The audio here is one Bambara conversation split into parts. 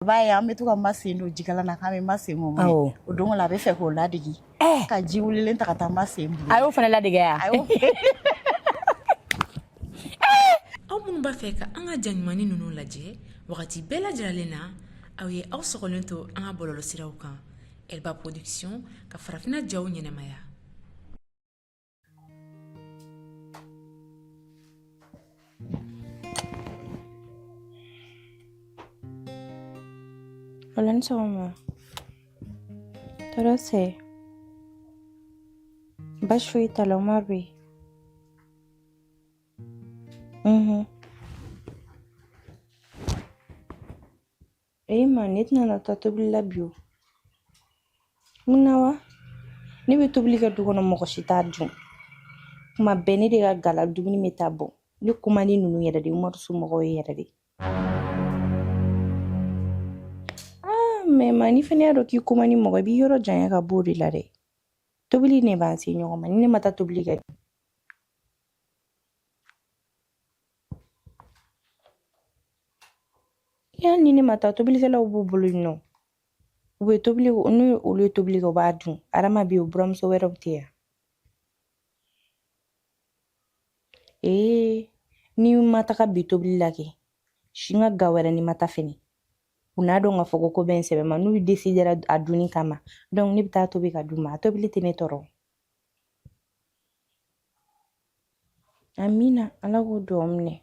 B'a ye an bɛ to ka ma sen don jikalan na k'an bɛ ma sen ko mun Awɔ. o don la a bɛ fɛ k'o ladege ka ji wulilen ta ka taa ma sen bolo A y'o fana ladege yan. A y'o Aw minnu b'a fɛ ka an ka ja ɲumannin ninnu lajɛ wagati bɛɛ lajɛlen na, aw ye aw sɔgɔlen to an ka bɔlɔlɔsiraw kan, Elba Production ka farafinna jaw ɲɛnamaya. Wala ni sɔgɔma. Tɔɔrɔ tɛ. Baasi foyi t'a la Umaru bɛ yen. Unhun. Ee ma ne tɛna na taa tobili la bi o. Mun na wa? Ne bɛ tobili kɛ du kɔnɔ mɔgɔ si t'a dun. Kuma bɛɛ ne de ka ga la dumuni bɛ taa bɔn. Ne ko man di ninnu yɛrɛ de Umaru somɔgɔw ye yɛrɛ de. Ah, mais ma n'i fana y'a dɔn k'i ko man di mɔgɔ i b'i yɔrɔ janya ka b'o de la dɛ. Tobili ne b'an se ɲɔgɔn ma ni ne ma taa tobili kɛ. Hali ni ne ma taa tobilikɛlaw b'u bolo yen nɔ. U bɛ tobili n'u olu ye tobili kɛ u b'a dun. Adama bɛ yen o buramuso wɛrɛw tɛ yan. Ee n'i ma taga bi tobili la kɛ si n ka ga wɛrɛ ni ma taa fɛnɛ u n'a dɔn k'a fɔ ko ko bɛ n sɛbɛ ma n'u décidera a dunni kama donc ne bɛ taa tobi ka d'u ma a tobili tɛ ne tɔɔrɔ amina ala k'o dugawu minɛ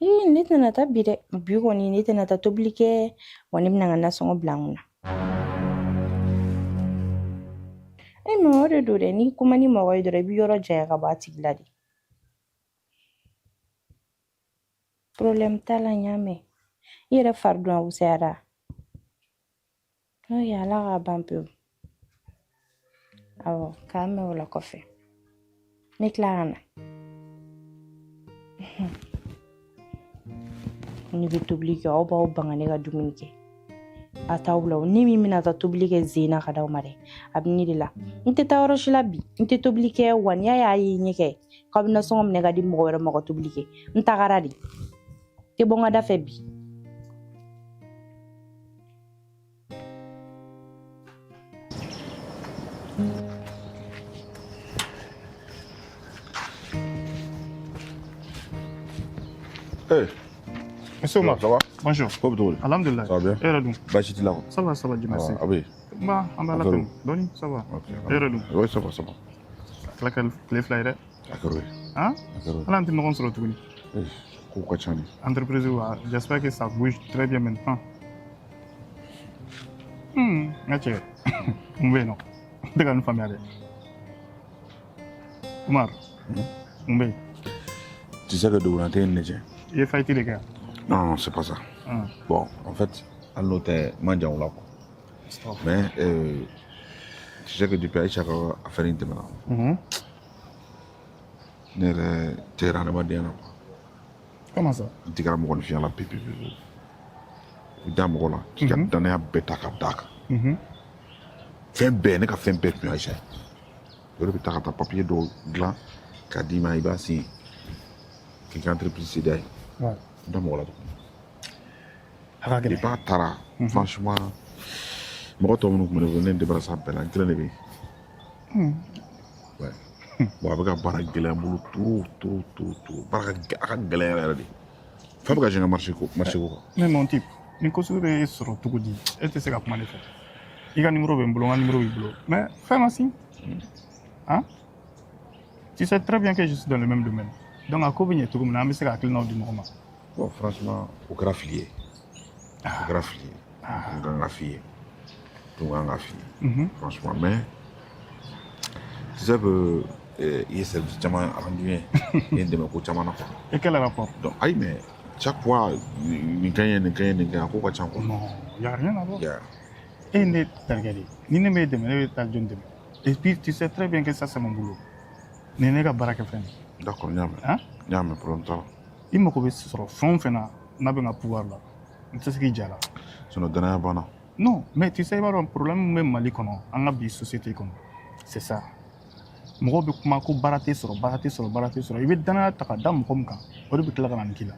Ee ne tɛna taa bi dɛ bi kɔni ne tɛna taa tobili kɛ wa ne bɛna n ka nasɔngɔ bila n kunna e ma o de don dɛ n'i ko man di mɔgɔ ye dɔrɔn i b'i yɔrɔ janya ka bɔ a tigi la de problème t'a la n y'a mɛn i yɛrɛ fari dun a wusayara n'o ye ala k'a ban pewu awɔ k'an mɛn o la kɔfɛ ne tila ka na ne bɛ tobili kɛ aw b'aw ban ka ne ka dumuni kɛ a t'aw la ni min bɛna taa tobili kɛ zen na ka d'aw ma dɛ a bɛ ne de la n tɛ taa yɔrɔ si la bi n tɛ tobili kɛ wa n'i y'a ye a ye ɲɛ kɛ k'aw bɛ nasɔngɔ minɛ ka di mɔgɔ wɛrɛ ma ka tobili kɛ n tagara de tɛ bɔ n ka da fɛ bi Hey. Monsieur Omar. Ça va? Bonjour. Ko bɛ cogo di? Alhamdulillah. Ça va bien? E yɛrɛ dun? Baasi t'i la quoi? Ça va, ça va, Dieu merci. A bɛ yen? Ba, an bɛ Ala tanu. Dɔɔni, ça va. Ok. E yɛrɛ dun? Oui, ça va, ça va. Tila ka tile fila ye dɛ. A kɛra o ye. Han? A kɛra o ye. Hali an tɛ ɲɔgɔn sɔrɔ tuguni. Eh, kow ka ca de. Entreprise wa, j'espère que ça bouge très bien maintenant. N ka cɛ, mun bɛ yen nɔ? N tɛ ka nin faamuya dɛ. Umar, mun bɛ yen? Tu sais que dogolan tɛ ne cɛ. I ye faillite de kɛ? Non, non, c'est pas ça. Ah. Bon, en fait, hali n'o tɛ man jan o la quoi. Stop. Mais tu sais que depuis Aïcha ka affaire in tɛmɛna. Ne yɛrɛ tɛ adamadenya la quoi. Comment ça? N tigɛra mɔgɔninfinya la pewu pewu pewu. I da mɔgɔ la k'i ka danaya bɛɛ ta ka d'a kan. Fɛn bɛɛ ne ka fɛn bɛɛ tun ye Aïcha ye. O de bɛ taa ka taa papiye dɔw dilan k'a d'i ma i b'a signé k'i ka entreprise céder a ye. N da mɔgɔ la tuguni. A ka gɛlɛn. Depuis a taara franchement mɔgɔ tɔ minnu tun bɛ ne bolo ne débarrassé a bɛɛ la n kelen de bɛ yen. Ouais. Bon a bɛ ka baara gɛlɛya n bolo trop trop trop trop baara ka a ka gɛlɛn yɛrɛ yɛrɛ de. Fɛn bɛ ka gêner marché ko marché ko kan. Mais mon type, nin ko sugu bɛ e sɔrɔ cogo di? E tɛ se ka kuma ne fɛ. I ka numéro bɛ n bolo, n ka numéro b'i bolo. Mais fais-moi signe. Hein? Tu sais très bien que je suis dans le même domaine. Donc a ko bɛ ɲɛ cogo min na, an bɛ se ka hakilinaw di ɲɔgɔn ma. Bon franchement o kɛra fili ye. O kɛra fili ye. N kan ka f'i ye. Tun kan ka f'i ye. Franchement mais tu sais que i ye service caman rendu ye. I ye n dɛmɛ ko caman na quoi. Et quel rapport? Donc ayi mais chaque fois nin ka ɲi nin ka ɲi nin ka ɲi a ko ka ca quoi. Non, y a rien à voir. Yeah. E ye ne terikɛ de ye. Ni ne m'e dɛmɛ, ne bɛ taa jɔn dɛmɛ? Et puis tu sais très bien que ça c'est mon boulot. Nin ye ne ka baara kɛ fɛn ye. D'accord n y'a mɛn. Hein? N y'a mɛn problème t'a la. I mago bɛ sɔrɔ fɛn o fɛn na n'a bɛ n ka pouvoir la, n tɛ se k'i ja la. Sinon danaya banna. Non, mais tu sais i b'a dɔn problème min bɛ Mali kɔnɔ, an ka bi société kɔnɔ, c'est ça. Mɔgɔw bɛ kuma ko baara tɛ sɔrɔ, baara tɛ sɔrɔ, baara tɛ sɔrɔ. I bɛ danaya ta ka da mɔgɔ min kan, o de bɛ tila ka na nin k'i la.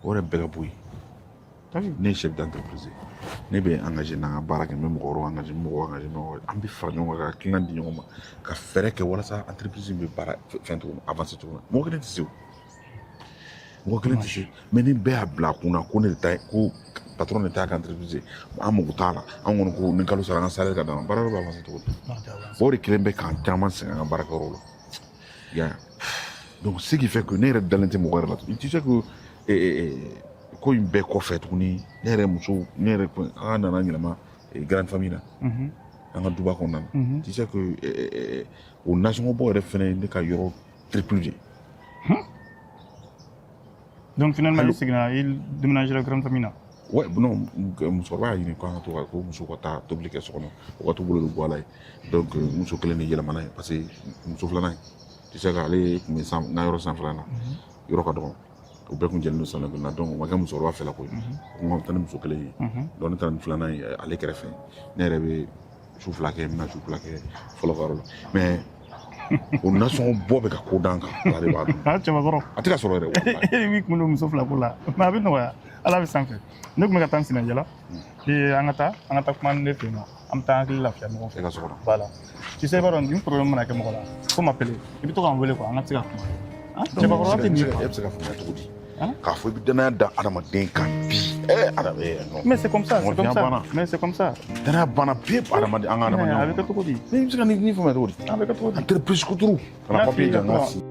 O yɛrɛ bɛɛ ka bɔ yen. Ne ye chef d'entreprise ye, ne bɛ engagé n'an ka baara kɛ, n bɛ mɔgɔ wɛrɛw engagé, n bɛ mɔgɔw engagé, n bɛ mɔgɔ, an bɛ fara ɲɔgɔn kan ka hakilina di ɲɔgɔn ma, ka fɛɛrɛ kɛ walasa entreprise in bɛ baara fɛn cogo min, avancer cogo min na. Mɔgɔ kelen tɛ se o, mɔgɔ kelen tɛ se. Mais ni bɛɛ y'a bila a kunna ko ne de ta ye, ko patron de ta y'a ka entreprise ye, an mago t'a la, an kɔni ko ni kalo sara, an ka salaire ka d'an ma, baara yɔrɔ bɛ avancer cogo di? O de kelen bɛ k'an caman sɛgɛn an ka baarakɛyɔrɔ la. I y'a ye? Donc ce qui fait que ne yɛrɛ dalen tɛ mɔgɔ yɛrɛ la. Tu sais que ko in bɛɛ kɔfɛ tuguni, ne yɛrɛ muso, ne yɛrɛ an ka nana yɛlɛma grande famille na, an ka duba kɔnɔna na. Tu sais que o nasɔngɔ bɔ yɛrɛ fɛnɛ ye ne ka yɔrɔ triple de ye. Donc finalement, i seginna, i déménagera grande famille na? Ouais, non, musokɔrɔba y'a ɲini k'an ka to ka ko muso ka taa tobili kɛ so kɔnɔ, o ka t'u bolo don guwa la ye. Donc muso kelen de yɛlɛmana ye, parce que muso filanan ye, tu sais que ale tun bɛ san n ka yɔrɔ sanfɛla la, yɔrɔ ka dɔgɔ, o bɛɛ kun jɛlen don salon kelen na. Donc o ma kɛ musokɔrɔba fɛla ko ye, ko n ka taa ni muso kelen ye. Donc ne taara ni filanan ye ale kɛrɛfɛ. Ne yɛrɛ bɛ su 2 kɛ, n bɛna su 2 kɛ fɔlɔ ka yɔrɔ la, mais o nasɔngɔ bɔ bɛ ka ko d'an kan, Ala de b'a dɔn. Ah, cɛbakɔrɔ. A tɛ ka sɔrɔ yɛrɛ, walahi. E b'i kun don muso fila ko la, mais a bɛ nɔgɔya, Ala bɛ sanfɛ. Ne tun bɛ ka taa n sinajala, an ka taa, an ka taa kuma ne fɛ yen nɔ, an bɛ taa hakili lafiya ɲɔgɔn fɛ. E ka so kɔnɔ. Voilà, tu sais, i b'a dɔn ni problème mana kɛ mɔgɔ la, faut m'appeler, i bɛ to k'an wele quoi, an ka se ka kuma. Cɛbakɔrɔba tɛ nin ye quoi. E bɛ se ka faamuya cogo di k'a fɔ i bɛ danaya da adamaden kan bi? Adamaden, non. Mais c'est comme ça, c'est comme Mɔgɔninya ça. banna. Mais c'est comme ça. Danaya banna pewu adamaden, an ka adamadenya. A bɛ kɛ cogo di? Ne bɛ se ka nin faamuya cogo di? A bɛ kɛ cogo di? Entreprise kuturu ka na N'a papier f'i di an ka ye. si.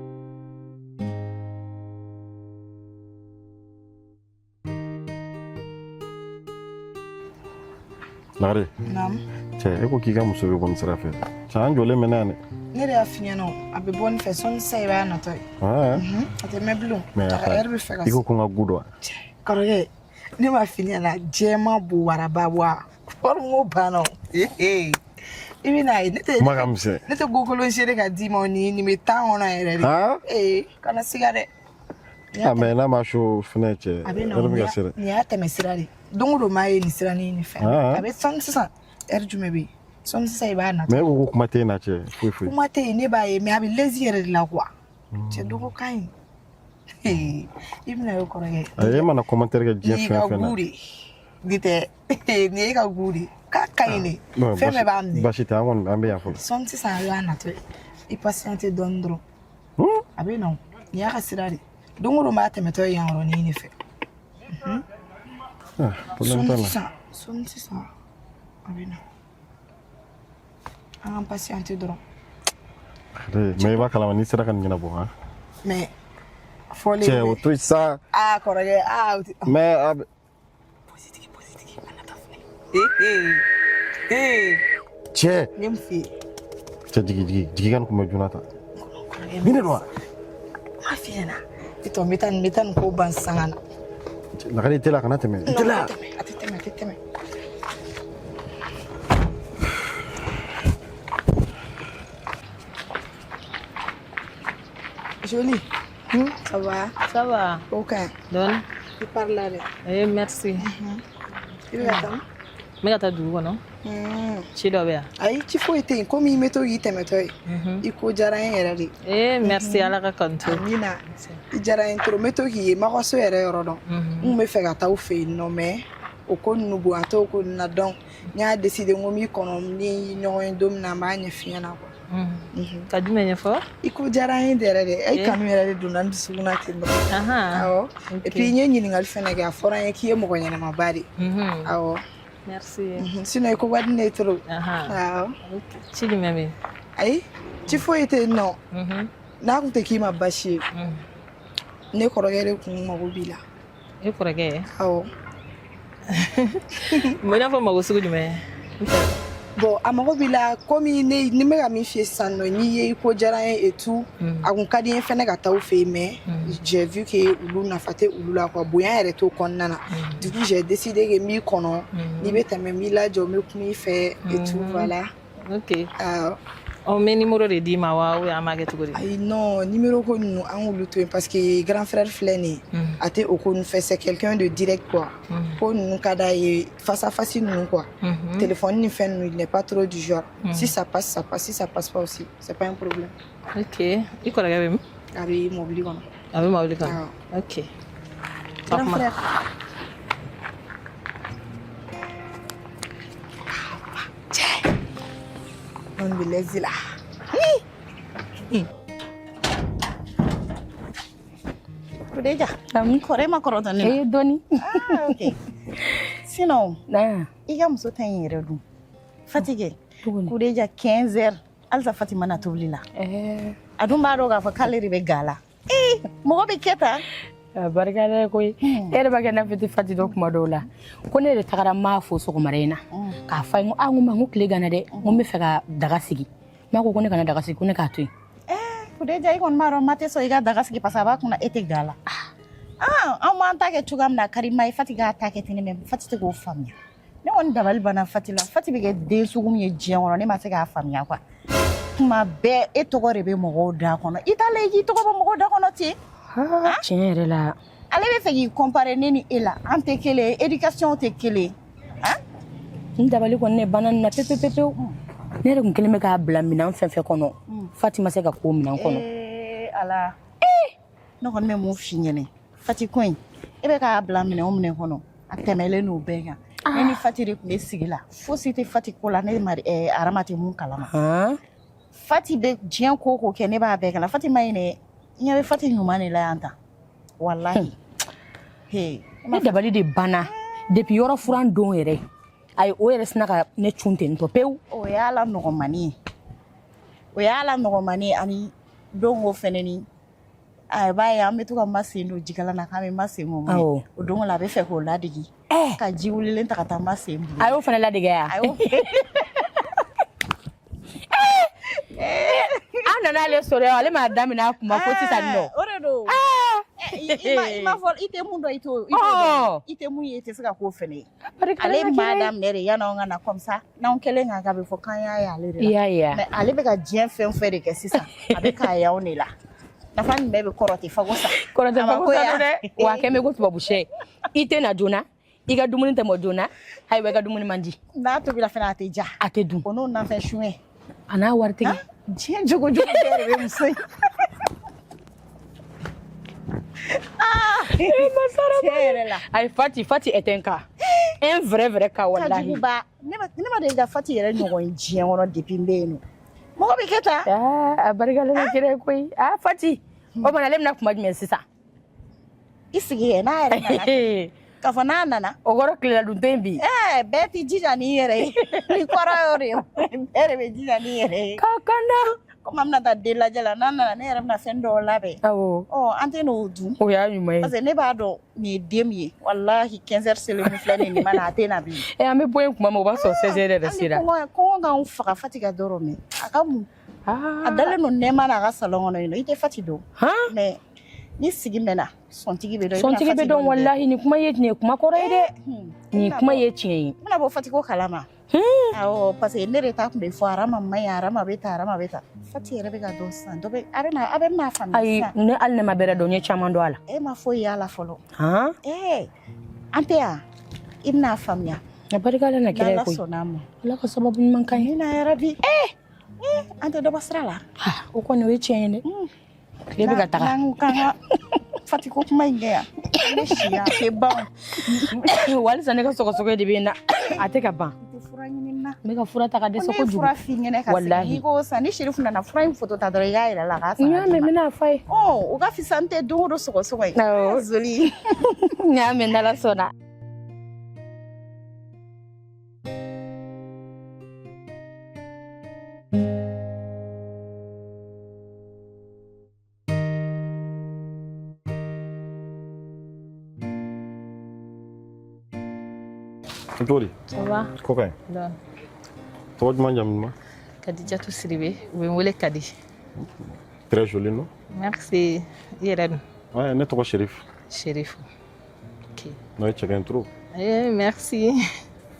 Lagare. Naamu. Cɛ, e ko k'i ka muso bɛ bɔ nin sira fɛ. Cɛ, an jɔlen bɛ n'a yan dɛ. Ne de y'a f'i ɲɛna o, a bɛ bɔ nin fɛ sɔnni sisan, i b'a natɔ ye. A tɛ mɛn bilen. Mais a ka heure bɛ fɛ ka i ko ko n ka gu dɔn wa? Kɔrɔkɛ, ne m'a f'i ɲɛna, jɛman bo waraba wa ko banna o. I bɛ n'a ye, ne tɛ Kuma ka misɛn. Ne tɛ gokolon seere ka d'i ma o, nin bɛ tan kɔnɔ yɛrɛ de. Han? Ee, kana siga dɛ. Ah, mais n'a ma so fɛnɛ cɛ, A bɛ na heure o, bɛ ka se dɛ. nin y'a tɛmɛ sira de, don o don m'a ye nin sira ni nin fɛn. A bɛ sɔnni sisan, heure jumɛn bɛ yen, sɔnni sisan i b'a natɔ. Mais e ko ko kuma tɛ e n'a cɛ foyi foyi. Kuma tɛ yen, ne b'a ye, mais a bɛ lezi yɛrɛ de la quoi. Cɛ dogo ka ɲi. I bɛna ye kɔrɔkɛ. Ayi, e mana commentaire kɛ diɲɛ Nin y'i fɛn ka o fɛn na. gu de nin tɛ, nin ye ka gu de k'a ka ɲi de. Non, Fɛn bɛɛ b'a minɛ. Baasi tɛ, an kɔni an bɛ yan fɔlɔ. Sɔnni sisan a b'a natɔ ye, i patiente dɔɔni dɔrɔn. A bɛ na o, nin y'a ka sira de, don o don b'a tɛmɛtɔ ye yan yɔrɔnin de fɛ. Ah, problème t'a Sɔnni la. sisan, sɔnni sisan a bɛ na, an ka patiente dɔrɔn. Mais i b'a kalama n'i sera ka nin ɲɛnabɔ han. Mais fɔlen. Cɛ, o to yen sa. Aa kɔrɔkɛ, aa o tɛ. Mais a bɛ Ee ee. Cɛ. Ne mun f'i ye? Cɛ, jigi jigi jigi ka nin kunbɛ joona tan. Nin de don wa? N m'a f'i ɲɛna. I tɔ, n bɛ taa nin, n bɛ taa nin ko ban sisan ka na. Lagare, i teliya, kana tɛmɛ. I Non, teliya. a tɛ tɛmɛ, a tɛ tɛmɛ, a tɛ tɛmɛ. Jolie. Ça va? Ça va. Ok. Dɔɔni. I parle la dɛ. Eh, merci. I bɛ ka taa? N bɛ ka taa dugu kɔnɔ. Ci dɔ bɛ yan. Ayi, ci foyi tɛ yen. Komi i bɛ to k'i tɛmɛtɔ ye. I ko diyara n ye yɛrɛ de. Eh, merci, Ala ka kanu to. Amina. I diyara n ye trop. N bɛ to k'i ye Makɔso yɛrɛ yɔrɔ dɔn. N kun bɛ fɛ ka taa aw fɛ yen nɔ, mais o ko ninnu bonya t'o ko ninnu na, donc n y'a décidé n ko n b'i kɔnɔ, ni ɲɔgɔn ye don min na, n b'a ɲɛf'i ɲɛna quoi. Ka jumɛn ɲɛfɔ? I ko diyara n ye de yɛrɛ de. E Eh. kanu yɛrɛ de donna n dusukun na ten dɔrɔn. Awɔ. Ok. Et puis n ye ɲininkali fɛnɛ kɛ, a fɔra n ye k'i ye mɔgɔ ɲɛnamaba de. Awɔ. Merci. Sinon i ko ka di ne ye trop. Awɔ. Ci jumɛn bɛ yen? Ayi, ci foyi tɛ yen nɔ. N'a kun tɛ k'i ma baasi ye, ne kɔrɔkɛ de kun mago b'i la. E kɔrɔkɛ? Awɔ. Mun, i n'a fɔ mago sugu jumɛn? Bon, a mago b'i la komi ne ni n bɛ ka min f'i ye sisan nɔ, n'i ye i ko diyara n ye et tout, a kun ka di n ye fɛnɛ ka taa u fɛ yen, mais j'ai vu que olu nafa tɛ olu la quoi, bonya yɛrɛ t'o kɔnɔna na. Du coup j'ai décidé que n b'i kɔnɔ, n'i bɛ tɛmɛ n b'i lajɔ, n bɛ kuma i fɛ et tout, voilà. Ok. Awɔ. Ɔ, n bɛ numéro de d'i ma wa, ou bien an b'a kɛ cogo di? Ayi, non, numéro ko ninnu, an k'olu to yen, parce que grand frère filɛ nin ye, a tɛ o ko ninnu fɛ, c'est quelqu'un de direct quoi. Ko ninnu ka d'a ye, face à face ninnu quoi. Téléphone ni fɛn ninnu, il n'est pas trop du genre. Si ça passe, ça passe, si ça passe pas aussi, c'est pas un problème. Ok. I kɔrɔkɛ bɛ min? A bɛ mobili kɔnɔ. A bɛ mobili kɔnɔ. Ok. Grand frère. Kɔni bɛ lɛzi la. Kudeja, kɔrɔ ma kɔrɔtɔ ne la. Eh, dɔɔni. Ah, ok. Sinon, Ah, i ka muso ta in yɛrɛ dun. Fatike, Tuguni. Kudeja 15 heures, halisa Fati ma na tobili la. Eh, A dun b'a dɔn k'a fɔ k'ale de bɛ ga la. Ee, mɔgɔ bɛ kɛ tan. a barika da ye koyi. E yɛrɛ b'a kɛ n'a fɔ i tɛ Fati dɔn kuma dɔw la. Ko ne yɛrɛ tagara maa fo sɔgɔmada in na. K'a fɔ a ye n ko aa n ko ma n ko tile ganna dɛ. N ko n bɛ fɛ ka daga sigi. Ma ko ko ne kana daga sigi ko ne k'a to yen. Kudeja, i kɔni b'a dɔn ma tɛ sɔn i ka daga sigi parce que a b'a kunna e tɛ ga la. Ah, an b'an ta kɛ cogoya min na a ka di ma ye Fati k'a ta kɛ ten mais Fati tɛ k'o faamuya. Ne kɔni dabali banna Fati la. Fati bɛ kɛ den sugu min ye diɲɛ kɔnɔ ne ma se k'a faamuya quoi. Kuma bɛɛ e tɔgɔ de bɛ mɔgɔw da kɔnɔ. I t'a lajɛ k'i tɔgɔ bɔ mɔgɔw da kɔnɔ ten. Tiɲɛ yɛrɛ la. Ale bɛ fɛ k'i comparer ne ni e la. An tɛ kelen ye, éducation tɛ kelen ye. N dabali kɔni ne banna nin na pewu pewu pewu. Ne yɛrɛ kun kɛlen bɛ k'a bila minɛn fɛn fɛn kɔnɔ. Fati ma se ka ko minɛn kɔnɔ. Ee Ala. Ne kɔni bɛ mun f'i ɲɛnɛ. Fati ko in, e bɛ k'a bila minɛn o minɛn kɔnɔ, a tɛmɛlen n'o bɛɛ kan. Ne ni Fati de tun bɛ sigi la. Fosi tɛ Fati ko la ne mari ɛɛ Arama tɛ mun kalama. Fati bɛ diɲɛ ko o ko kɛ ne b'a bɛɛ kalama. Fati ma ɲi dɛ. I ɲɛ bɛ Fati ɲuman de la yan tan. Walahi. He. Ne dabali de banna depuis yɔrɔ furan don yɛrɛ. Ayi o yɛrɛ sina ka ne cun ten tɔ pewu. O y'a la nɔgɔmani ye. O y'a la nɔgɔmani ye ani don o fɛnɛ ni a b'a ye an bɛ to ka ma sen don jikalan na k'an bɛ ma sen ko mun ye. Awɔ. O don la a bɛ fɛ k'o ladege. Ka ji wulilen ta ka taa ma sen bolo. A y'o fana ladege ya. A y'o An nana ale sɔrɔ yan ale m'a daminɛ a kuma fo sisan nɔ. O de don. I ma fɔ i tɛ mun dɔn i t'o i t'o dɔn. I tɛ mun ye i tɛ se ka k'o fɛnɛ ye. Ale m'a daminɛ de yan'anw ka na comme ça n'anw kɛlen k'a kɛ a bɛ fɔ k'an y'a ye ale de la. I y'a ye wa? Mais ale bɛ ka diɲɛ fɛn o fɛn de kɛ sisan a bɛ k'a y'anw de la. Nafa jumɛn bɛ kɔrɔ tɛ fago sa. Kɔrɔ tɛ A ma fago ko sa ya. dɛ. Wa a kɛn bɛ ko tubabu sɛ. I tɛ na joona. I ka dumuni tɛ mɔ joona. Ayiwa i ka dumuni man di. N'a tobila fɛnɛ a tɛ ja. A tɛ dun. O n'o nafɛn suɲɛ. A n'a wari tigɛ. Diɲɛ jogo jugu bɛɛ de bɛ muso in. Masara Tiɲɛ yɛrɛ la. Ayi Fati Fati est un cas. Un vrai vrai cas walahi. Kajuguba ne ma deli ka Fati yɛrɛ ɲɔgɔn ye diɲɛ kɔnɔ depuis n bɛ yen nɔ. Mɔgɔ bɛ kɛ tan. Aa a barikalen bɛ kira ye koyi. Aa Fati. O tuma ale bɛna kuma jumɛn sisan? I sigi kɛ n'a yɛrɛ nana. K'a fɔ n'a nana. O kɔrɔ tilela dun tɛ yen bi. Ɛɛ bɛɛ t'i jija n'i yɛrɛ ye. Ni kɔrɔ y'o de ye. Bɛɛ de bɛ jija n'i yɛrɛ ye. K'a kanda. Komi an bɛna taa den lajɛ la n'a nana ne yɛrɛ bɛna fɛn dɔw labɛn. Awɔ. Ɔ an tɛ n'o dun. O y'a ɲuman ye. Parce que ne b'a dɔn nin ye den min ye walahi 15 heures selen min filɛ nin ye nin ma na a tɛ na bilen. Ɛ an bɛ bɔ yen kuma min o b'a sɔrɔ 16 heures yɛrɛ sera. Hali kɔngɔ kɔngɔ k'anw faga Fati ka dɔrɔn mɛ a ka mun. A dalen don nɛɛma n'a ka salon kɔnɔ yen nɔ i tɛ Fati dɔn. Mais ni sigi mɛnna sɔntigi bɛ dɔn. I bɛna Sɔntigi bɛ Fati dɔn dɔn nin bɛɛ. walahi nin kuma ye nin ye kuma kɔrɔ ye dɛ. Nin kuma ye tiɲɛ ye. N bɛna bɔ Fati ko kalama. Awɔ parce que ne de ta tun bɛ fɔ Arama man ɲi Arama bɛ tan Arama bɛ tan. Fati yɛrɛ bɛ ka dɔn sisan dɔ bɛ a bɛ na a bɛ n'a faamuya Ayi sisan. ne hali ne ma bɛrɛ dɔn n ye caman dɔn a la. E ma foyi y'a la fɔlɔ. Han? Ɛɛ an tɛ yan i bɛna faamuya. A barika la na kira ye N'Ala koyi. sɔnna a ma. Ala ka sababu ɲuman k'an ye. Amina yarabi. Ee an tɛ dɔ bɔ sira la. O kɔni o ye tiɲɛ ye dɛ. Tile bɛ ka taga. N'an ko k'an ka Fati ko kuma in kɛ yan. An bɛ si yan a tɛ ban. Walisa ne ka sɔgɔsɔgɔ de bɛ n na a tɛ ka ban. I tɛ fura ɲini n na. N bɛ ka fura ta ka dɛsɛ Ne ye kojugu. fura f'i ɲɛnɛ ka segin Walahi. n'i ko sisan ni Serifu nana fura in photo ta dɔrɔn i k'a yira a la a k'a san N ka y'a d'i mɛn n ma. bɛna f'a ye. Ɔ o ka fisa n tɛ don o don sɔgɔsɔgɔ ye. Awɔ. Zoli. N y'a mɛn n'Ala sɔnna. Cogo di? Ça va? Ko ka ɲi. Dɔɔni. Tɔgɔ duman jamu duman? Kadijatu Sidibe, u bɛ n wele Kadi. Très joli non? Merci. I yɛrɛ dun? Ouais, ne tɔgɔ Sherif. Sherifu. Ok. Non, i cɛ ka ɲi trop. Eh, merci.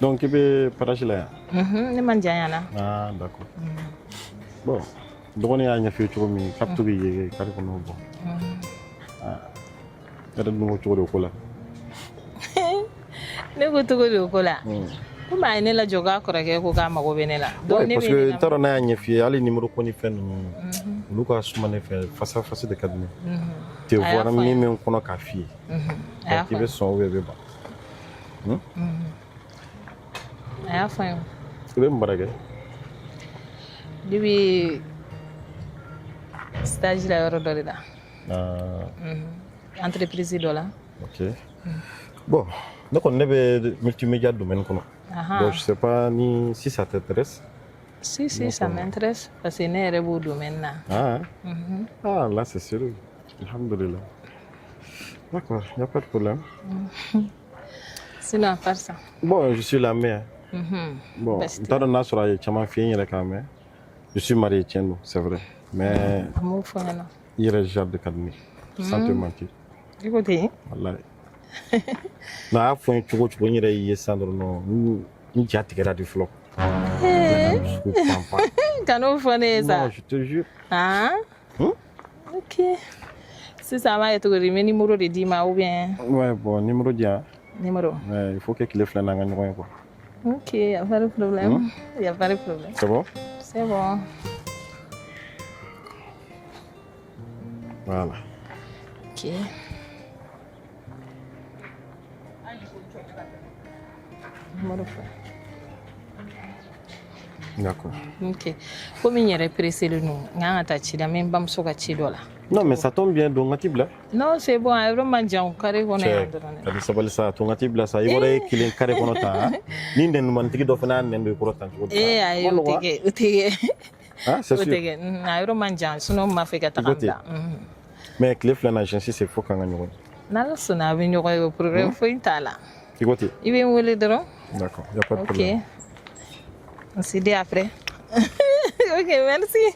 Donc i bɛ parage la yan? Mhm, ne man jan yan na. Ah, d'accord. Bon, dɔgɔnin y'a ɲɛf'i ye cogo min k'a bɛ to k'i ye kari kɔnɔ bɔ. Ah, e yɛrɛ dun ko cogo di o ko la? Ne ko cogo di o ko la? Komi a ye ne lajɔ k'a kɔrɔkɛ ko k'a mago bɛ ne la. Donc Ouais, ne parce bɛ que ne n t'a dɔn n'a y'a ɲɛf'i ye hali numéro ko ni fɛn ninnu olu ka suma ne fɛ face à face de ka di ne ye. Te A y'a voir fɔ n ye. min bɛ n kɔnɔ k'a f'i ye. A y'a Donc i fɔ bɛ sɔn ou bien i bɛ ban. A y'a fɔ n ye. I bɛ mun baara kɛ? Ne bɛ stage la yɔrɔ dɔ de la. Ah, Entreprise dɔ la. Ok. Bon, ne kɔni ne bɛ multimédia domaine kɔnɔ. Ahan. Bon, je sais pas ni si ça t'intéresse. Si, si, ça m'intéresse parce que ne yɛrɛ b'o domaine na. Ah, hein? Ah, là c'est sérieux. Alhamdulillah. D'accord, il n'y a pas de problème. Sinon, à part ça. Bon, je suis la mère. Bon, Basi n tɛ. t'a dɔn n'a sɔrɔ a ye caman f'i ye n yɛrɛ kan mais je suis marié tiɲɛ don, c'est vrai. Mais A m'o fɔ n ɲɛna. i yɛrɛ genre de ka di ne ye. Sans te mentir. I ko ten? Wallahi. N'a y'a fɔ n ye cogo o cogo n yɛrɛ y'i ye sisan dɔrɔn non, n ja tigɛra de fɔlɔ. Ee, N dusukun pan pan. kan'o fɔ ne ye sa. Non, je te jure. Ah? Hmm? Ok. Sisan an b'a kɛ cogo di? N bɛ numéro de d'i ma ou bien Ouais, bon, numéro di yan. numéro? Ouais, il faut que tile fila n'an ka ɲɔgɔn ye quoi. Ok, y a pas de problème. Y a pas de problème. C'est bon? C'est bon. Voilà. Ok. Numéro fɔ. D'accord. Ok. Komi n yɛrɛ pressé don, n kan ka taa ci la, n bɛ n bamuso ka ci dɔ la. Non, mais ça tombe bien, don ka t'i bila. Non, c'est bon, a yɔrɔ man jan, carré kɔnɔ yan Cɛ, dɔrɔn de. ka di sabali sa, to n ka t'i bila sa. I bɔra e kelen carré kɔnɔ tan, han? Ni nɛnumantigi dɔ fana y'a nɛn don i kɔrɔ tan cogo di? Ee, ayi, o tɛ kɛ, o tɛ kɛ. Ah, c'est O sûr. tɛ kɛ. A yɔrɔ man jan, sinon n b'a fɛ ka taga I ko n ten. bila. Mais tile fila na, j'insiste, il faut k'an ka ɲɔgɔn ye. N'Ala sɔnna a bɛ ɲɔgɔn ye, o problème foyi t'a la. I ko ten. I bɛ n wele dɔrɔn. D'accord, y a pas de Ok. problème. On se dit après. Ok, merci.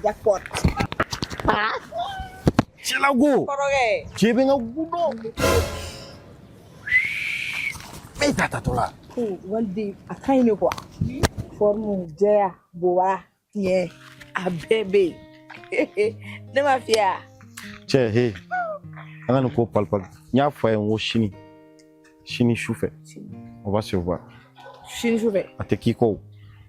Jackpot. Cɛlago! Kɔrɔkɛ. Cɛ bɛ n ka gundo. E ta tatɔ la. Ko waliden a ka ɲi de quoi. Forme jɛya bobara tiɲɛ a bɛɛ bɛ yen. Ne ma f'i ye wa? Cɛ, he. An ka nin ko palpal. N y'a fɔ a ye n ko sini. Sini su fɛ. On va se voir. Sini su fɛ. A tɛ k'i kɔ o.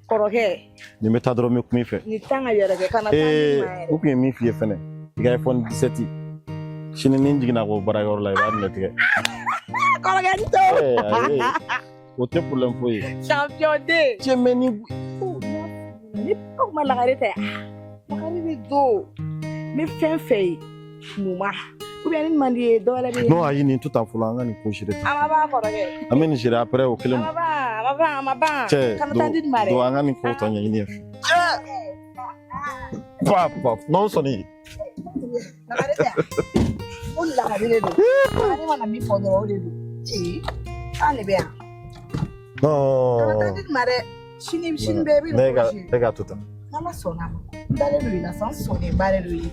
Kɔrɔkɛ Ni n bɛ taa dɔrɔn n bɛ kuma i fɛ. nin tan ka yɛrɛ kɛ kana taa Ee, ni ma yɛrɛ. u tun ye min f'i ye fɛnɛ. I ka iPhone 17. Sini ni n jiginna k'o baarayɔrɔ la, i b'a minɛ tigɛ. Kɔrɔkɛ n to. Ee, ayi. O tɛ problème foyi ye. Champion den. Cɛ, mais ni Ni aw ma lagare tɛ. Lagare bɛ don. N bɛ fɛn fɛn ye. Muma. Ou bien ni man di ye dɔ wɛrɛ bɛ yen. Non, ayi nin to tan fɔlɔ an ka nin ko gérer A ma ban kɔrɔkɛ. An bɛ nin gérer après o A kelen ma ban a ma ban a ma ban. Cɛ, Kana taa di nin ma dɛ. don an ka nin ko tɔ ɲɛɲini yen fɛ. Pa pa non sɔnni. Lagare tɛ yan. Ko lagare de don. Lagare mana min fɔ dɔrɔn o de don. Ee an de bɛ yan. Kana taa Non. di nin ma dɛ. Sini sini bɛɛ bɛ Ne nin ka ko gérer. ne ka to tan. N'Ala sɔnna a ma. N dalen don i la sa n sɔnnenba de don i ye.